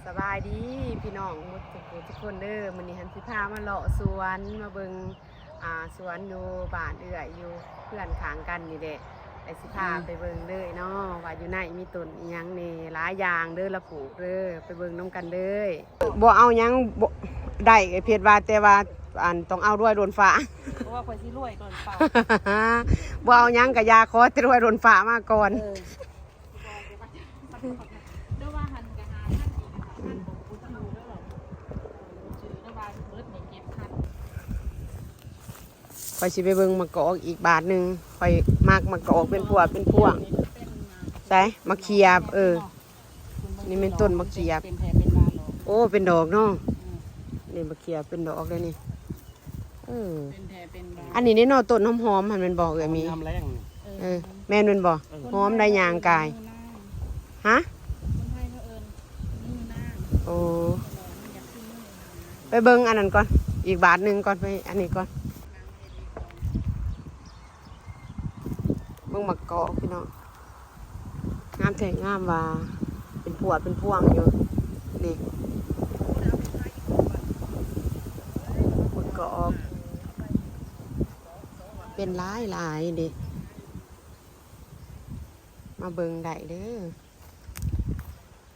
ສະບາຍດີພີ່ນ້ອງໝົດທຸກຜູ້ທຸກຄົນເດີ. ມື້ນີ້ຫັ້ນຊິພາມາເລາະສວນ ມາເບິ່ງ ອ່າ ສວນຢູ່ບ້ານເອື້ອຍ ຢູ່ເຮືອນຂ້າງກັນນີ້ແຫຼະ ແລະຊິພາໄປເບິ່ງເລີຍເນາະ ວ່າຢູ່ໃນມີຕົ້ນອີ່ຫຍັງແດ່ ຫຼາຍຢ່າງເດີ ລະປູກເດີ ໄປເບິ່ງນຳກັນເລີຍ. ບໍ່ເອົາຫຍັງ ບໍ່ໄດ້ ເອື້ອຍເພັດວ່າ ແຕ່ວ່າ ອັນ ຕ້ອງເອົາດ້ວຍໂດນຟ້າ ເພາະວ່າຂ້ອຍຊິລວຍໂດນຟ້າ ບໍ່ເອົາຫຍັງກະຢ່າ ຂໍແຕ່ດ້ວຍໂດນຟ້າມາກ່ອນ. ເອີ ແຕ່ວ່າຫັ້ນກະຫາທາງອີກຫັ້ນບໍ່ຮູ້ຈັກເດີ ແຕ່ວ່າເບິດນີ້ເຈັດພັນ. ຂ້ອຍຊິໄປເບິ່ງໝາກກອກອີກບາດໜຶ່ງ ຂ້ອຍມັກໝາກກອກເປັນພວງເປັນພວງ. ໃສ ໝາກຂຽບ ເອີ ນີ້ແມ່ນຕົ້ນໝາກຂຽບ. ໂອ້ ເປັນດອກເນາະ. ນີ້ໝາກຂຽບເປັນດອກເດ້ນີ້. ເອີ ອັນນີ້ເດ້ເນາະ ຕົ້ນຫອມໆ ຫັ້ນແມ່ນບໍ່ເອື້ອຍມີ? ຍາມແລ້ງນີ້. ເອີ ແມ່ນ ແມ່ນບໍ່? ຫອມໄດ້ຍ່າງກາຍ. ຮະ? ໂອ້ ໄປເບິ່ງອັນນັ້ນກ່ອນ ອີກບາດໜຶ່ງກ່ອນ ໄປອັນນີ້ກ່ອນ. ເບິ່ງໝາກກອກພີ່ນ້ອງ ງາມແທ້ງາມວ່າ ເປັນພວງເປັນພວງຢູ່. ນີ້ ໝາກກອກເປັນຫຼາຍໆເດ້ ມາເບິ່ງໄດ້ເດີ.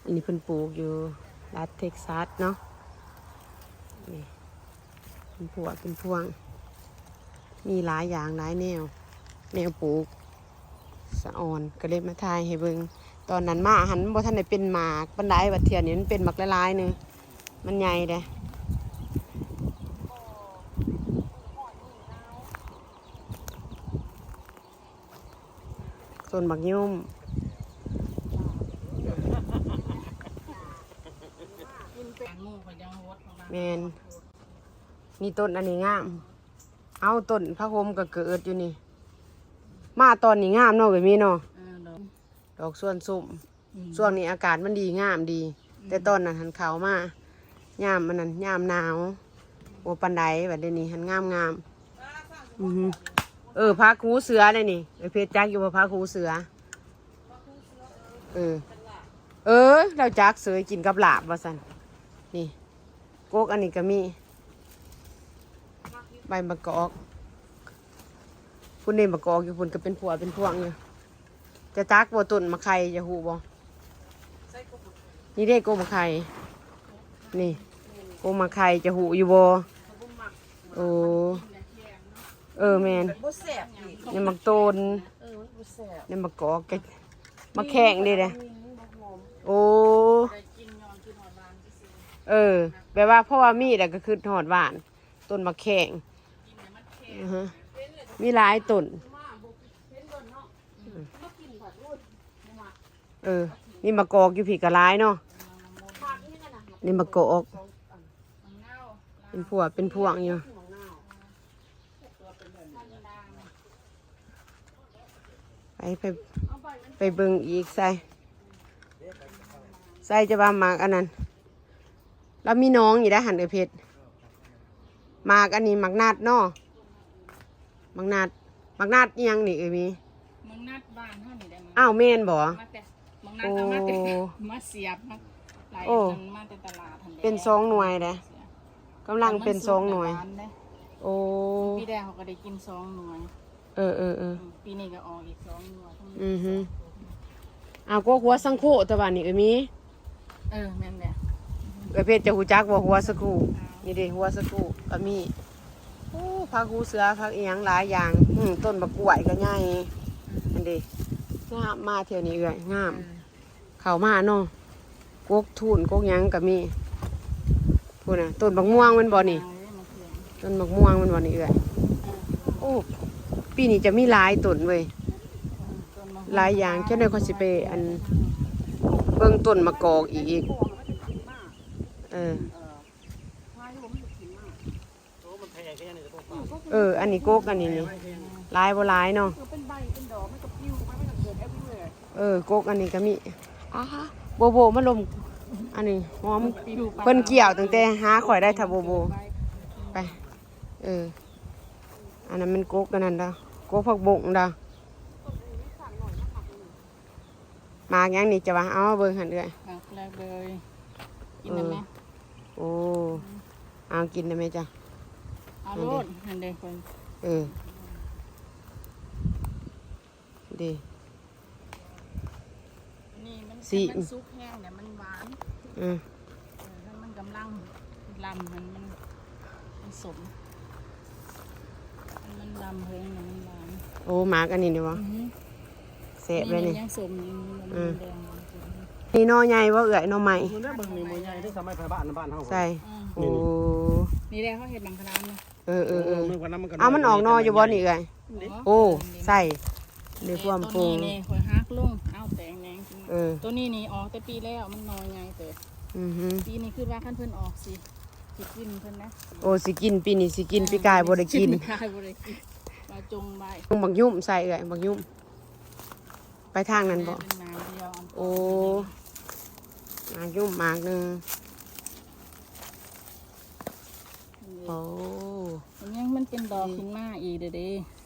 ອັນນີ້ເພິ່ນປູກຢູ່ລັດເທັກຊັສເນາະ. ນີ້ເປັນພວງເປັນພວງ ມີຫຼາຍຢ່າງຫຼາຍແນວ ແນວປູກສະອອນ ກະເລີຍມາຖ່າຍໃຫ້ເບິ່ງ. ຕອນນັ້ນມາຫັ້ນມັນບໍ່ທັນໄດ້ເປັນໝາກປານໃດ ບັດເທື່ອນີ້ມັນເປັນໝາກຫຼາຍໆໜຶ່ງ ມັນໃຫຍ່ເດ້. ຕົ້ນບັກຍົມ ແມ່ນ ນີ້ຕົ້ນອັນນີ້ງາມ. ເອົາ ຕົ້ນພະຫົມກະເກີດຢູ່ນີ້ ມາຕອນນີ້ງາມເນາະ ເອື້ອຍມີເນາະ. ເອີ ດອກ ດອກຊວນສົ້ມ ອືມ ຊ່ວງນີ້ອາກາດມັນດີ ງາມດີ. ອືມ ແຕ່ຕອນນັ້ນຫັ້ນເຂົ້າມາ ຍາມອັນນັ້ນ ຍາມໜາວ ບໍ່ປານໃດ. ບັດດຽວນີ້ຫັ້ນງາມໆ. ອືຮຶ ເອີ ຜັກຫູເສືອເດ້ນີ້ ເອື້ອຍເພັດຈັກຢູ່ບໍ່ ຜັກຫູເສືອ? ເອີ ເອີ ລາວຈັກເສີຍ ກິນກັບລາບວ່າຊັ້ນ. ນີ້ ກົກອັນນີ້ກະມີ ໃບໝາກກອກ ພຸ້ນເດ້ ໝາກກອກຢູ່ພຸ້ນກະເປັນພວງເປັນພວງຢູ່. ຈະຈັກບໍ່ຕົ້ນໝາກໄຂ່ ຈະຮູ້ບໍ່? ນີ້ເດ້ ກົກໝາກໄຂ່ ນີ້ ກົກໝາກໄຂ່ ຈະຮູ້ຢູ່ບໍ່? ໂອ້ ເອີ ແມ່ນ ບໍ່ແຊບອີກ ນີ້ໝາກໂຕນ ເອີ ມັນບໍ່ແຊບ ນີ້ໝາກກອກ ໝາກແຂ້ງເດ້ ໂອ້ ເອີ ແບບວ່າ ເພາະວ່າມີແລ້ວກະຄຶດຮອດຫວານ ຕົ້ນໝາກແຂ້ງ ອືຮຶ ມີຫຼາຍຕົ້ນ. ເອີ ນີ້ໝາກກອກຢູ່ພີ້ກະຫຼາຍເນາະ ນີ້ໝາກກອກ ເປັນພວງເປັນພວງຢູ່. ໄປ ໄປ ໄປເບິ່ງອີກ ໃສ່ ໃສ່ ຈະວ່າໝາກອັນນັ້ນ ລາວມີໜອງຢູ່ໄດ໋ຫັ້ນ ເອື້ອຍເພັດ. ໝາກອັນນີ້ໝາກນັດເນາະ ໝາກນັດ ໝາກນັດອີ່ຫຍັງນີ້ ເອື້ອຍມີ? ໝາກນັດບ້ານເຮົານີ້ແຫຼະ. ອ້າວ ແມ່ນບໍ່? ໝາກນັດເອົາມາແຕ່ ໂອ້ ມາສຽບ ມາໄຫຼ ໂອ້ ມາແຕ່ຕະຫຼາດຫັ້ນແຫຼະ ເປັນສອງໜ່ວຍເດ້ ກຳລັງເປັນສອງໜ່ວຍ. ໂອ້ ປີແລ້ວເຮົາກະໄດ້ກິນສອງໜ່ວຍ. ເອີໆໆ ອືມ ປີນີ້ກະອອກອີກສອງໜ່ວຍ. ອືຮຶ ເອົາ ກົກຫົວສັງໂຄ ແຕ່ວ່ານີ້ ເອີ ມີ ເອີ ແມ່ນແຫຼະ ເອື້ອຍເພັດຈະຮູ້ຈັກບໍ່ ຫົວສະກູ ນີ້ເດ້ ຫົວສະກູກະມີ. ໂອ້ ຜັກຫູເສືອ ຜັກອີ່ຫຍັງຫຼາຍຢ່າງ. ອືມ ຕົ້ນບັກກ້ວຍກະໃຫຍ່ ອືມ ຫັ້ນເດ້ ງາມ. ມາທ່ຽວນີ້ເອື້ອຍ ງາມ ເອີ ເຂົ້າມາເນາະ ກົກທູນ ກົກຫຍັງກະມີ. ພຸ້ນນະ ຕົ້ນບັກມ່ວງແມ່ນບໍ່ນີ້? ຕົ້ນບັກມ່ວງແມ່ນບໍ່ນີ້ເອື້ອຍ? ໂອ້ ປີນີ້ຈະມີຫຼາຍຕົ້ນເວີຍ ຫຼາຍຢ່າງ. ຈັກໜ້ອຍຂ້ອຍຊິໄປ ອັນ ເບິ່ງຕົ້ນໝາກກອກອີກ. ເອີ ເອີ ອັນນີ້ກົກ ອັນນີ້ນີ້ ຫຼາຍບໍ່ຫຼາຍເນາະ. ເອີ ກົກອັນນີ້ກະມີ. ອາ ໂບໂບມາລົມ ອັນນີ້ຫອມ ເພິ່ນກ່ຽວຕັ້ງແຕ່ຫາຂ້ອຍໄດ້ ຖ້າໂບໂບ. ໄປ ເອີ ອັນນັ້ນມັນກົກອັນນັ້ນດາ ກົກຜັກບົ້ງດາ. ໝາກຫຍັງນີ້ ຈະວ່າ ເອົາເບິ່ງຫັ້ນເອື້ອຍ ໝາກແບລະເບີ ກິນໄດ້ແມ່? ເອີ ໂອ້ ເອົາກິນໄດ້ແມ່ຈ້ະ? ເອົາໂລດ ຫັ້ນເດ້ ເອີ ເດ້ ອັນນີ້ມັນ ຊິ ຄັນມັນສຸກແຮງແລ້ວມັນຫວານ ເອີ ເອີ ຄັນມັນກຳລັງລຳຫັ້ນ ມັນ ມັນສົ້ມ ຄັນມັນລຳແຮງແລ້ວມັນຫວານ. ໂອ້ ໝາກອັນນີ້ນີ້ຫວາ? ອືຮຶ ແຊບເລີຍນີ້ ນີ້ຍັງສົ້ມຢູ່ ມັນ ເອີ ແດງ ນີ້ໜໍ່ໃຫຍ່ບໍ່ເອື້ອຍ? ໜໍ່ໃໝ່ ເບິ່ງນີ້ບໍ່ໃຫຍ່ເດ້ ສະໄໝໄປບ້ານ ບ້ານເຮົາ ໃສ່ ອືມ ໂອ້ ນີ້ແຫຼະເຮົາເຮັດບັງຄະລາມນະ. ເອີໆໆ ເອົາມັນອອກໜໍ່ຢູ່ບໍ່ນີ້ເອື້ອຍ? ໂອ້ ໃສ່ ໃນຄວາມປຸງ ຕົວນີ້ນີ້ຂ້ອຍຫັກລົງ ເອົາແຕງແໜງ ເອີ ຕົວນີ້ນີ້ອອກແຕ່ປີແລ້ວ ມັນໜໍ່ໃຫຍ່ເຕີບ ອືຮຶ ປີນີ້ຄິດວ່າຄັນເພິ່ນອອກຊິ ຊິກິນເພິ່ນນະ ໂອ້ ຊິກິນ ປີນີ້ຊິກິນ ເອີ ປີກາຍບໍ່ໄດ້ກິນ ປີກາຍບໍ່ໄດ້ກິນ ມາຈົ່ງໄວ້ ບັກຫຍຸ້ມໃສ່ເອື້ອຍ ບັກຫຍຸ້ມ ໄປທາງນັ້ນບໍ່? ໂອ້ ໝາກຫຍຸ້ມໝາກໜຶ່ງ ໂອ້ ມັນຍັງ ມັນເປັນດອກຂຶ້ນມາອີກເດ້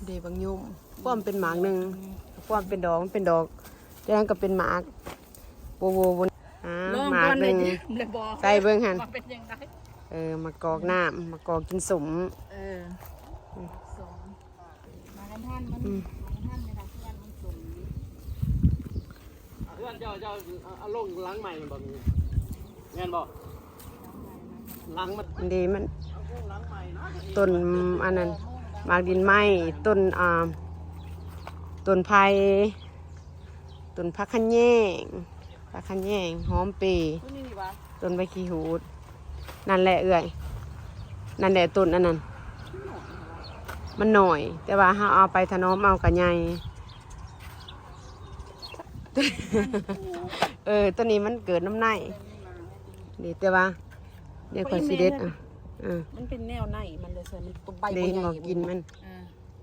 ເດ້ບັກຫຍຸ້ມ ຄວາມເປັນໝາກໜຶ່ງ ຄວາມເປັນດອກ ມັນເປັນດອກ ຈາກນັ້ນກໍເປັນໝາກ ໂອ້ໂຫ ອ່າ ໝາກໜຶ່ງ ໃສ່ເບິ່ງຫັ້ນ ເອີ ມາກອກນ້ຳ ມາກອກກິນສົ້ມ ເອີ ມາກັນທັນມັນ ອືມ ມາກັນທັນໃນດາກເພື່ອນມັນສົມ ເຮືອນເຈົ້າ ເຈົ້າເອົາລົງຫຼັງໃໝ່ແມ່ນບໍ່? ແມ່ນບໍ່? ຫຼັງມັນ ເດ້ ມັນ ເອົາລົງຫຼັງໃໝ່ນະ ຕົ້ນອັນນັ້ນ ໝາກດິນໄມ້ ຕົ້ນ ອ່າ ຕົ້ນໄຜ່ ຕົ້ນຜັກຂະແຍງ ຜັກຂະແຍງ ຫອມເປ ຕົ້ນໃບຂີ້ຫູດ ນັ້ນແຫຼະເອື້ອຍ ນັ້ນແຫຼະຕົ້ນອັນນັ້ນ ມັນໜ້ອຍ ແຕ່ວ່າເຮົາເອົາໄປຖະໜອມເອົາກະໃຫຍ່ ເອີ ຕົວນີ້ມັນເກີດນຳໃນ ນີ້ ແຕ່ວ່າ ດຽວຂ້ອຍຊິເດັດ ເອີ ມັນເປັນແນວໃນມັນເລີຍ ໃສ່ມັນ ໃບບໍ່ໃຫຍ່ ກິນມັນ ເອີ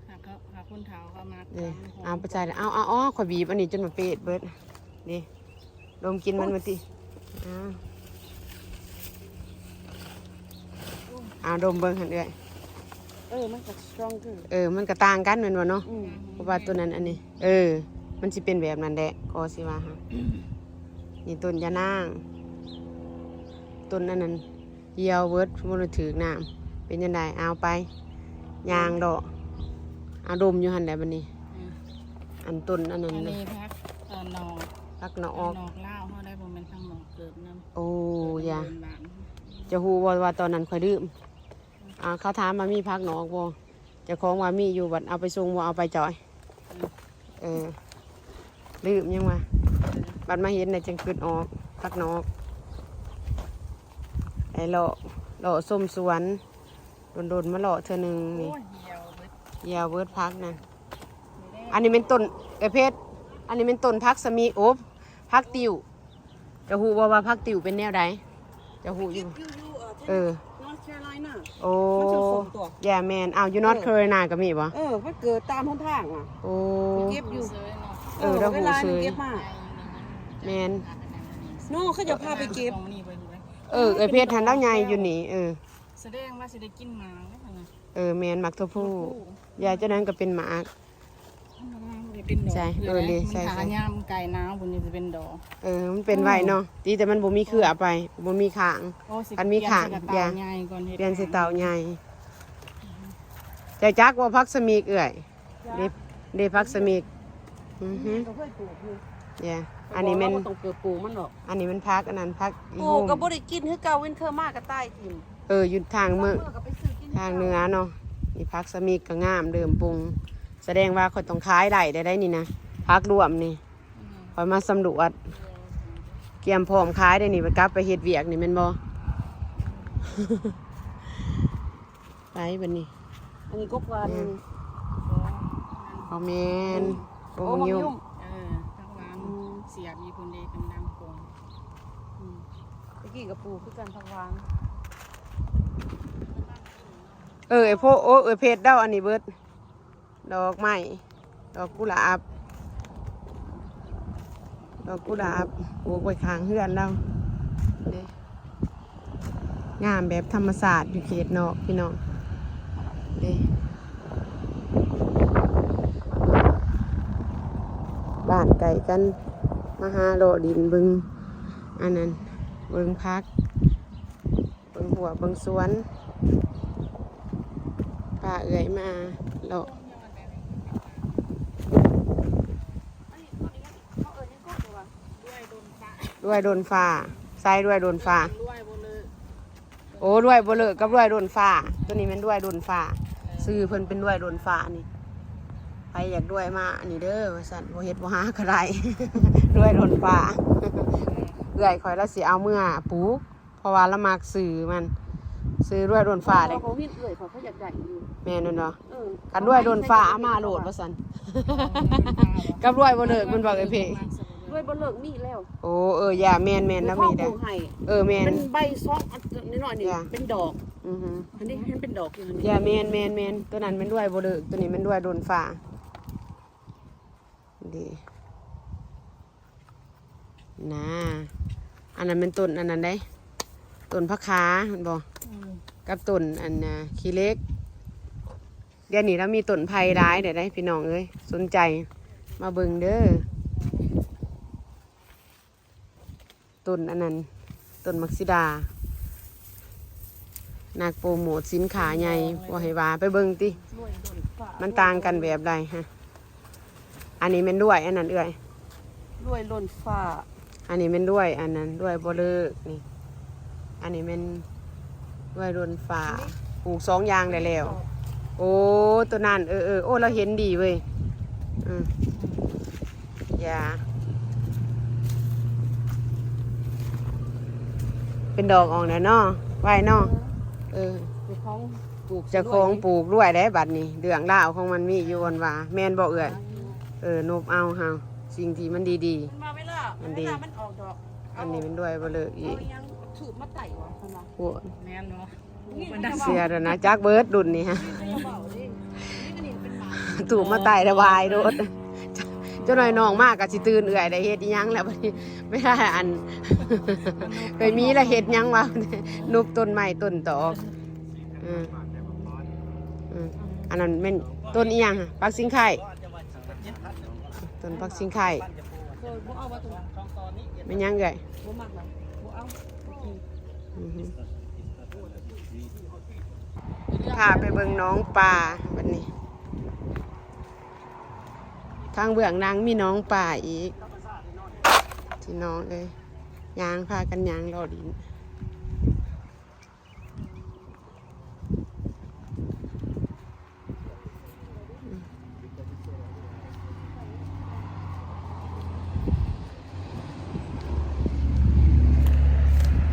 ຫາ ຫາຄົນເຖົ້າເຂົາມັກ ເອີ ເອົາໄປໃສ່ ເອົາ ເອົາ ເອົາ ຂ້ອຍບີບອັນນີ້ຈົນມາເປດເບິດ ນີ້ ດົມກິນມັນມາຕິ ເອົາ ເອົາດົມເບິ່ງຫັ້ນເອື້ອຍ ເອີ ມັນກໍສະຕຣອງຄື ເອີ ມັນກໍຕ່າງກັນແມ່ນບໍ່ເນາະ ອືມ ເພາະວ່າຕົວນັ້ນອັນນີ້ ເອີ ມັນຊິເປັນແບບນັ້ນແຫຼະ ກໍຊິວ່າຫາ ນີ້ຕົ້ນຢານາງ ຕົ້ນອັນນັ້ນ ຫ່ຽວເບິດ ບໍ່ໄດ້ຖືກນ້ຳ ເປັນຈັ່ງໃດ ເອົາໄປ ຍ່າງເລາະ ເອົາດົມຢູ່ຫັ້ນແຫຼະບັດນີ້ ອືມ ອັນຕົ້ນອັນນັ້ນ ອັນນີ້ຜັກ ເອີ ໜອກ ຜັກໜອກ ໜອກລາວເຮົາໄດ້ ບໍ່ແມ່ນຜັກໜອກເກີບນຳ ໂອ້ ຢ່າ ເຈົ້າຮູ້ບໍ່ວ່າຕອນນັ້ນຂ້ອຍລືມ ອ່າ ເຂົາຖາມວ່າມີຜັກໜອກບໍ່ ເຈົ້າຂອງວ່າມີຢູ່ ບັດເອົາໄປສົ່ງບໍ່ເອົາໄປຈ່ອຍ ເອີ ລືມຍັງວ່າ ເອີ ບັດມາເຫັນແລ້ວຈຶ່ງຄິດອອກ ຜັກໜອກ ໄປເລາະ ເລາະຊົມສວນ ດົນໆມາເລາະເທື່ອໜຶ່ງນີ້ ໂອ້ຍ ຫ່ຽວເບິດ ຫ່ຽວເບິດຜັກນັ້ນ ນີ້ເດ້ ອັນນີ້ແມ່ນຕົ້ນ ເອື້ອຍເພັດ ອັນນີ້ແມ່ນຕົ້ນຜັກສະມິ ໂອ້ ຜັກຕິ້ວ ເຈົ້າຮູ້ບໍ່ວ່າຜັກຕິ້ວເປັນແນວໃດ? ເຈົ້າຮູ້ຢູ່ ເອີ North Carolina ໂອ້ ມັນຈະສົ້ມຕົວ Yeah man ອ້າວ ຢູ່ North Carolina ກໍມີບໍ່? ເອີ ມັນເກີດຕາມຫົນທາງອະ ໂອ້ ເກັບຢູ່ ເອີ ເວລາເກັບມາ ແມ່ນ No ເຂົາເຈົ້າພາໄປເກັບ ເອີ ເອື້ອຍເພັດຫັ້ນລາວໃຫຍ່ຢູ່ນີ້ ເອີ ສະແດງວ່າຊິໄດ້ກິນໝາກແລ້ວຫັ້ນນະ ເອີ ແມ່ນ ໝາກຖົ່ວພູ ຢ່າ ເຈົ້ານັ້ນກໍເປັນໝາກ ມັນບໍ່ໄດ້ເປັນດອກ ໃຊ່ ເອີ ເລີຍ ມັນ ໃຊ່ ຫາຍາມໃກ້ໜາວພຸ້ນ ມັນຊິເປັນດອກ ເອີ ມັນເປັນໄວ້ເນາະ ເອີ ດີແຕ່ມັນບໍ່ມີເຄືອໄປ ບໍ່ມີຂ້າງ ໂອ້ ຄັນມີຂ້າງ ຊິປ່ຽນໃສ່ເຕົາໃຫຍ່ກ່ອນ ເຮັດ ປ່ຽນໃສ່ເຕົາໃຫຍ່ ເຈົ້າຈັກບໍ່ຜັກສະມິກເອື້ອຍ? ເດ້ ເດ້ຜັກສະມິກ ອືຮຶ ແມ່ກໍເຄີຍປູກຢູ່ ເດ້ ອັນນີ້ແມ່ນ ເຮົາບໍ່ຕ້ອງເກີບປູກມັນດອກ ອັນນີ້ແມ່ນຜັກ ອັນນັ້ນຜັກອີ ປູກກໍບໍ່ໄດ້ກິນຄືເກົ່າ ວິນເທີມາກໍຕາຍຖິ້ມ ເອີ ຢູ່ທາງເມືອງ ທາງເໜືອເນາະ ນີ້ຜັກສະມິກກໍງາມ ເລີ່ມປຸງ ສະແດງວ່າຂ້ອຍຕ້ອງຂາຍໄດ້ໄດ໋ນີ້ນະ ຜັກລວມນີ້ ອືມ ຂ້ອຍມາສຳຫຼວດ ກຽມພ້ອມຂາຍໄດ້ນີ້ ໄປກັບໄປເຮັດວຽກນີ້ແມ່ນບໍ່? ໄປບັດນີ້ ອັນນີ້ກົກຫວານ ແມ່ນ ບໍ່ແມ່ນ ໂອ້ ໂອ້ ໝາກຫຍຸ້ມ ໝາກຫຍຸ້ມ ເອີ ຜັກຫວານ ອືມ ສຽບຢູ່ພຸ້ນເດ້ ກຳລັງປົງ ອືມ ຕະກີ້ກໍປູກຄືກັນຜັກຫວານ ເອີ ໄອ້ໂພ ໂອ້ ເອີ ເພັດເດົາ ອັນນີ້ເບິດ ດອກໄມ້ ດອກກຸຫຼາບ ດອກກຸຫຼາບ ປູກໄວ້ຂ້າງເຮືອນລາວເດ້ ງາມແບບທຳມະຊາດຢູ່ເຂດນອກພີ່ນ້ອງເດ້ ບ້ານໃກ້ກັນ ມາຫາເລາະຫຼິ້ນເບິ່ງ ອັນນັ້ນ ເບິ່ງຜັກ ຫົວເບິ່ງສວນ ພາເອື້ອຍມາເລາະ ດ້ວຍດົນຟ້າ ໃສ່ດ້ວຍດົນຟ້າ ໂອ້ ດ້ວຍບໍ່ເລີກກັບດ້ວຍດົນຟ້າ ໂຕນີ້ແມ່ນດ້ວຍດົນຟ້າ ຊື່ເພິ່ນເປັນດ້ວຍດົນຟ້ານີ້ ໃຜຢາກດ້ວຍມາອັນນີ້ເດີວ່າຊັ້ນ ບໍ່ເຮັດບໍ່ຫາກໍໄດ້ ດ້ວຍດົນຟ້າ ເອື້ອຍຂ້ອຍລະຊິເອົາເມືອປູກ ເພາະວ່າລະມັກຊື່ມັນ ຊື່ດ້ວຍດົນຟ້າເດ້ ເຂົາເຫັນເອື້ອຍເຂົາ ເຂົາຢາກໄດ້ຢູ່ ແມ່ນແມ່ນບໍ່? ເອີ ຄັນດ້ວຍດົນຟ້າເອົາມາໂລດວ່າຊັ້ນ ກັບດ້ວຍບໍ່ເລີກແມ່ນບໍ່ເອື້ອຍເພ? ດ້ວຍບໍ່ເລີກມີແລ້ວ ໂອ້ ເອີ ຢ່າ ແມ່ນໆ ລະມີໄດ້ ເອີ ແມ່ນ ເປັນໃບສອງອັນນ້ອຍໆນີ້ ເປັນດອກ ອືຮຶ ອັນນີ້ເຫັນເປັນດອກຢູ່ຫັ້ນ ຢ່າ ແມ່ນໆໆ ໂຕນັ້ນແມ່ນດ້ວຍບໍ່ເລີກ ໂຕນີ້ແມ່ນດ້ວຍດົນຟ້າ ເດ້ ນາ ອັນນັ້ນແມ່ນຕົ້ນອັນນັ້ນເດ້ ຕົ້ນຜັກຂາແມ່ນບໍ່? ອືມ ກັບຕົ້ນອັນນ່າຂີ້ເຫຼັກ ດຽວນີ້ລາວມີຕົ້ນໄຜ່ຫຼາຍເດ້ ພີ່ນ້ອງເອີຍ ສົນໃຈມາເບິ່ງເດີ ຕົ້ນອັນນັ້ນ ຕົ້ນໝາກສີດາ ນັກໂປຣໂມດສິນຄ້າໃຫຍ່ ບໍ່ໃຫ້ວ່າ ໄປເບິ່ງຕິ ມັນຕ່າງກັນແບບໃດຮະ? ອັນນີ້ແມ່ນດ້ວຍອັນນັ້ນເອື້ອຍ ດ້ວຍດົນຟ້າ ອັນນີ້ແມ່ນດ້ວຍອັນນັ້ນ ດ້ວຍບໍ່ເລີກນີ້ ອັນນີ້ແມ່ນດ້ວຍດົນຟ້າ ປູກສອງຢ່າງໄດ້ແລ້ວ ໂອ້ ໂຕນັ້ນ ເອີໆ ໂອ້ ລາວເຫັນດີເວີຍ ອື ຢ່າ ເປັນດອກອອກແລ້ວເນາະ ໄວເນາະ ເອີ ເຈົ້າຂອງປູກ ເຈົ້າຂອງປູກດ້ວຍເດ້ ບັດນີ້ເລື່ອງລາວຂອງມັນມີຢູ່ ວ່າແມ່ນບໍ່ເອື້ອຍ? ເອີ ນົບເອົາເຮົາ ສິ່ງທີ່ມັນດີໆ ມັນວ່າເວລາ ອັນດີ ເວລາມັນອອກດອກ ອັນນີ້ແມ່ນດ້ວຍບໍ່ເລີກອີກ ເອົາຫຍັງ ທູບມາໄຕ້ຫວາ ເພິ່ນວ່າ ໂອ້ ແມ່ນບໍ່? ເຊື່ອແລ້ວນະ ຈັກເບີດລຸ້ນນີ້ຮະ ທູບມາໄຕ້ແລ້ວວາຍໂລດ ຈັກໜ້ອຍນ້ອງມາກໍຊິຕື່ນເອື້ອຍ ໄດ້ເຮັດອີ່ຫຍັງແລ້ວບັດນີ້ ໄມ່ໄດ້ອັນ ເຄີຍມີລະເຮັດຫຍັງວະ ນຸບຕົ້ນໄມ້ຕົ້ນຕອກ ເອີ ເອີ ອັນນັ້ນແມ່ນຕົ້ນອີ່ຫຍັງ? ຜັກຊິງໄຄ ຕົ້ນຜັກຊິງໄຄ ແມ່ນຫຍັງເອື້ອຍ? ອືຮຶ ພາໄປເບິ່ງໜອງປາບັດນີ້ ທາງເບື້ອງຫຼັງມີໜອງປາອີກ ພີ່ນ້ອງເອີຍ ຍ່າງ ພາກັນຍ່າງເລາະຫຼິ້ນ.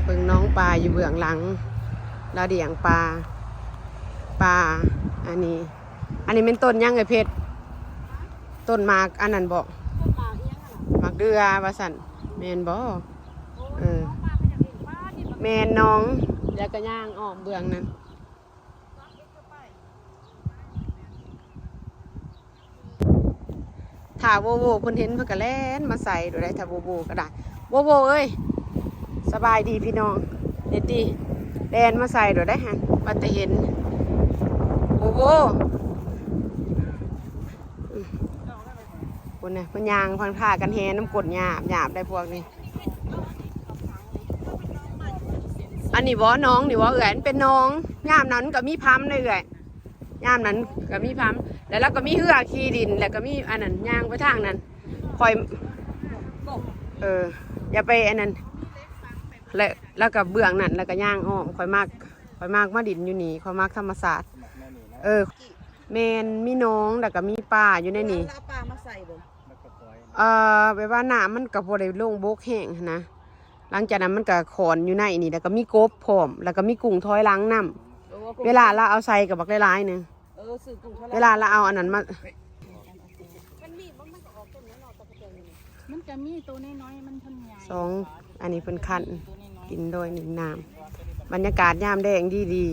ເບິ່ງໜອງປາຢູ່ເບື້ອງຫຼັງ ລາວລ້ຽງປາ ປາ ອັນນີ້ ອັນນີ້ແມ່ນຕົ້ນຫຍັງເອີຍເພັດ? ຕົ້ນໝາກອັນນັ້ນບໍ? ໝາກເດືອວ່າຊັ້ນ ແມ່ນບໍ? ເອີ ແມ່ນໜອງ ແລ້ວກໍຍ່າງອ້ອມເບື້ອງນັ້ນ ຖ້າໂວໂວເພິ່ນເຫັນເພິ່ນກໍແລ່ນມາໃສ່ໂດດໄດ໋ ຖ້າໂວໂວກໍໄດ້ ໂວໂວເອີຍ ສະບາຍດີພີ່ນ້ອງ ເຮັດດີ ແລ່ນມາໃສ່ໂດດໄດ໋ຫັ້ນ ວ່າແຕ່ເຫັນ ໂວໂວ ພຸ້ນນະ ເພິ່ນຍ່າງພາກັນແຫ່ນຳກົ້ນຫຍາບ ຫຍາບໄດ໋ພວກນີ້. ອັນນີ້ບໍ່ ໜອງນີ້ບໍ່ເອື້ອຍ? ມັນເປັນໜອງ ຍາມນັ້ນມັນກໍມີພຳເດ້ເອື້ອຍ ຍາມນັ້ນກໍມີພຳ ແລ້ວລາວກໍມີເຮືອຂີ່ດິນ ແລ້ວກໍມີອັນນັ້ນ ຍ່າງໄປທາງນັ້ນ ຂ້ອຍ ເອີ ຢ່າໄປອັນນັ້ນ ແລ້ວ ແລ້ວກໍເບື້ອງນັ້ນ ແລ້ວກໍຍ່າງອ້ອມ ຂ້ອຍມັກ ຂ້ອຍມັກມາດິນຢູ່ນີ້ ຂ້ອຍມັກທຳມະຊາດ ເອີ ແມ່ນ ມີໜອງ ແລ້ວກໍມີປາຢູ່ໃນນີ້ ເອີ ແບບວ່ານ້ຳມັນກໍບໍ່ໄດ້ລົງບົກແຮງຫັ້ນນະ ຫຼັງຈາກນັ້ນມັນກໍຂອນຢູ່ໃນນີ້ ແລ້ວກໍມີກົບພ້ອມ ແລ້ວກໍມີກຸ້ງຖອຍຫຼັງນຳ ເວລາລາວເອົາໃສ່ກໍບັກຫຼາຍໆໜຶ່ງ ເວລາລາວເອົາອັນນັ້ນມາ ມັນກໍມີໂຕນ້ອຍໆ ມັນທັນໃຫຍ່ ສອງ ອັນນີ້ເພິ່ນຄັ້ນກິນໂດຍໜຶ່ງນ້ຳ ບັນຍາກາດຍາມແລງດີ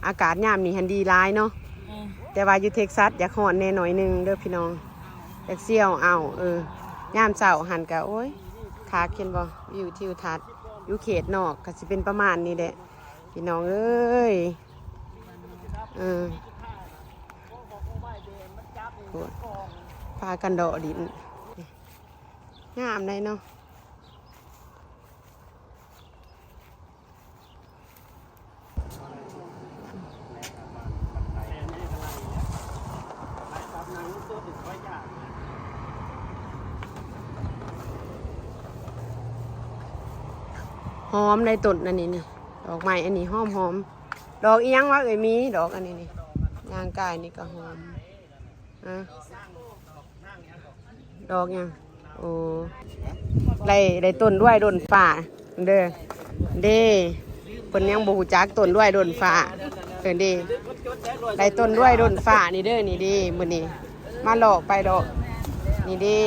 ໆ ອາກາດຍາມນີ້ຫັ້ນດີຫຼາຍເນາະ ເອີ ແຕ່ວ່າຢູ່ເທັກຊັສຢາກຮ້ອນແດ່ໜ້ອຍໜຶ່ງເດີພີ່ນ້ອງ ຢາກສ່ຽວເອົາ ເອີ ຍາມເຊົ້າຫັ້ນກະ ໂອ້ຍ ຄັກ ເຫັນບໍ່ ວິວທິວທັດ ຢູ່ເຂດນອກກະຊິເປັນປະມານນີ້ແຫຼະ ພີ່ນ້ອງເອີຍ ເອີ ພາກັນເລາະຫຼິ້ນ ງາມໃດເນາະ. ຫອມໄດ້ຕົ້ນອັນນີ້ນີ້ ດອກໄມ້ອັນນີ້ຫອມໆ. ດອກອີ່ຫຍັງວະເອີຍ? ມີດອກອັນນີ້ນີ້ ຍ່າງກາຍນີ້ກໍຫອມ. ເອີ ດອກຫຍັງ? ໂອ້ ໄດ້ ໄດ້ຕົ້ນດ້ວຍດົນຟ້າເດີ ເດ້. ເພິ່ນຍັງບໍ່ຮູ້ຈັກຕົ້ນດ້ວຍດົນຟ້າເດີ ໄດ້ຕົ້ນດ້ວຍດົນຟ້ານີ້ເດີ ນີ້ເດ້ ມື້ນີ້ມາເລາະໄປເລາະ ນີ້ເດ້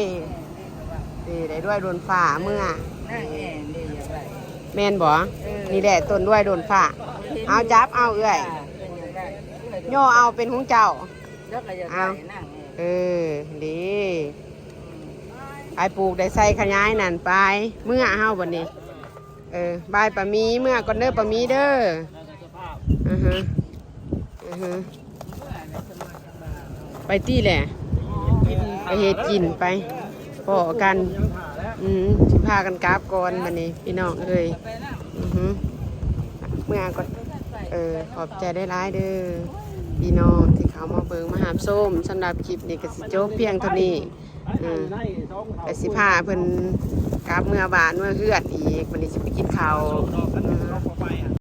ນີ້ໄດ້ດ້ວຍດົນຟ້າເມືອ ແມ່ນບໍ່? ນີ້ແຫຼະຕົ້ນດ້ວຍດົນຟ້າ. ເອົາ ຈັບເອົາເອື້ອຍ ຍໍເອົາ ເປັນຂອງເຈົ້າ. ເອົາ ເອີ ເດ້ ໄປປູກໄດ້ໃສ່ຂະຫຍາຍນັ້ນໄປ ເມືອເຮົາບັດນີ້. ເອີ ບາຍປາມີ ເມືອກ່ອນເດີປາມີເດີ. ອືຮຶ ອືຮຶ ໄປຕິແຫຼະ ໄປເຮັດກິນໄປ ພໍ້ກັນ. ອືມ ຊິພາກັນກັບກ່ອນບັດນີ້ພີ່ນ້ອງເອີຍ. ອືຮຶ ເມືອກ່ອນ. ເອີ ຂອບໃຈຫຼາຍໆເດີພີ່ນ້ອງທີ່ເຂົ້າມາເບິ່ງມາຮັບຊົມ. ສຳລັບຄລິບນີ້ກໍຊິຈົບພຽງເທົ່ານີ້. ອືມ ກໍຊິພາເພິ່ນກັບເມືອບ້ານເມືອເຮືອນອີກ ບັດນີ້ຊິໄປກິນເຂົ້າ. ອືມ